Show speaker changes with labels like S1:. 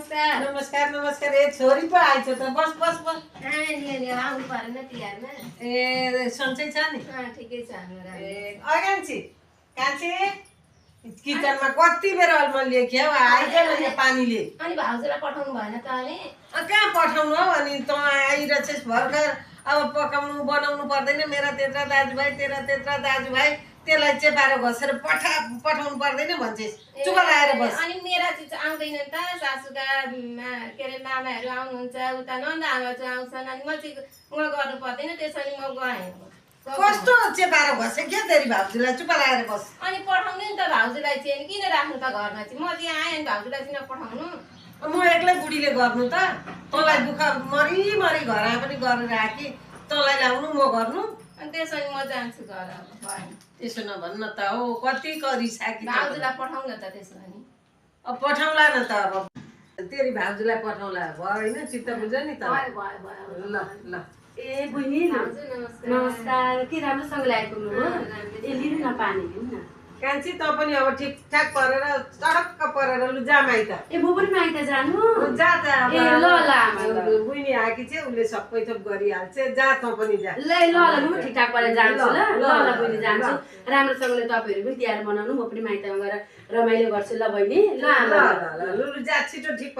S1: नमस्कार
S2: नमस्कार नमस्कार ए छोरी पो आइछ त बस बस बस
S1: आउनु परेन तिहारमा
S2: ए सन्चै छ नि
S1: ठिकै छ हाम्रो
S2: ए कान्छी कान्छी किचनमा कति बेर अलमलियो क्या आइज न यो पानीले
S1: अनि भाउजूलाई पठाउनु भएन त अनि
S2: कहाँ पठाउनु हौ अनि त आइरहेछस् भर्खर अब पकाउनु बनाउनु पर्दैन मेरा तेत्रा दाजुभाइ तेरा तेत्रा दाजुभाइ त्यसलाई चेपाएर घसेर पठाउनु पर्दैन भन्छस् चुप लाएर बस
S1: अनि मेरा चिज आउँदैनन् त सासूका के अरे मामाहरू आउनुहुन्छ उता नन्द आमा चाहिँ आउँछन् अनि म चाहिँ म गर्नु पर्दैन त्यसरी म गएँ
S2: कस्तो चेपाएर घसे क्या तेरी भाउजूलाई चुप लाएर बस
S1: अनि पठाउने नि त भाउजूलाई चाहिँ किन राख्नु त घरमा चाहिँ म चाहिँ आएँ अनि भाउजूलाई चाहिँ नपठाउनु
S2: म एक्लै बुढीले गर्नु त तँलाई दुःख मरी घर आए पनि गरेर राखी तँलाई ल्याउनु म गर्नु
S1: अनि त्यसरी म जान्छु घर अब भएन
S2: त्यसो नभन्न त हो कति गरिसकि
S1: भाउजूलाई पठाउँ न त त्यसो भने
S2: अब पठाउँला न त अब तेरी भाउजूलाई पठाउँला भयो होइन चित्त बुझ नि त
S1: भयो
S2: ल ल
S3: ए बहिनी
S1: भाउजू नमस्कार
S3: नमस्कार के राम्रोसँगले आइपुग्नु हो ए लिनु न पानी लिनु न
S2: कान्छी त पनि अब ठिकठाक परेर चडक्क परेर लु जा माइत
S3: ए म पनि माइत जानु
S2: जा त अब
S3: ए ल ल आमा ल
S2: बुइनी आएकी चाहिँ उसले सबै थोक गरिहाल्छ जा त पनि जा
S3: ल ल म ठिकठाक परेर जान्छु ल ल ल बहिनी जान्छु राम्रोसँगले तपाईँहरू पनि तिहार मनाउनु म पनि माइतमा गएर रमाइलो गर्छु ल बहिनी ल
S2: ल ल ल लु जा छिटो ठिक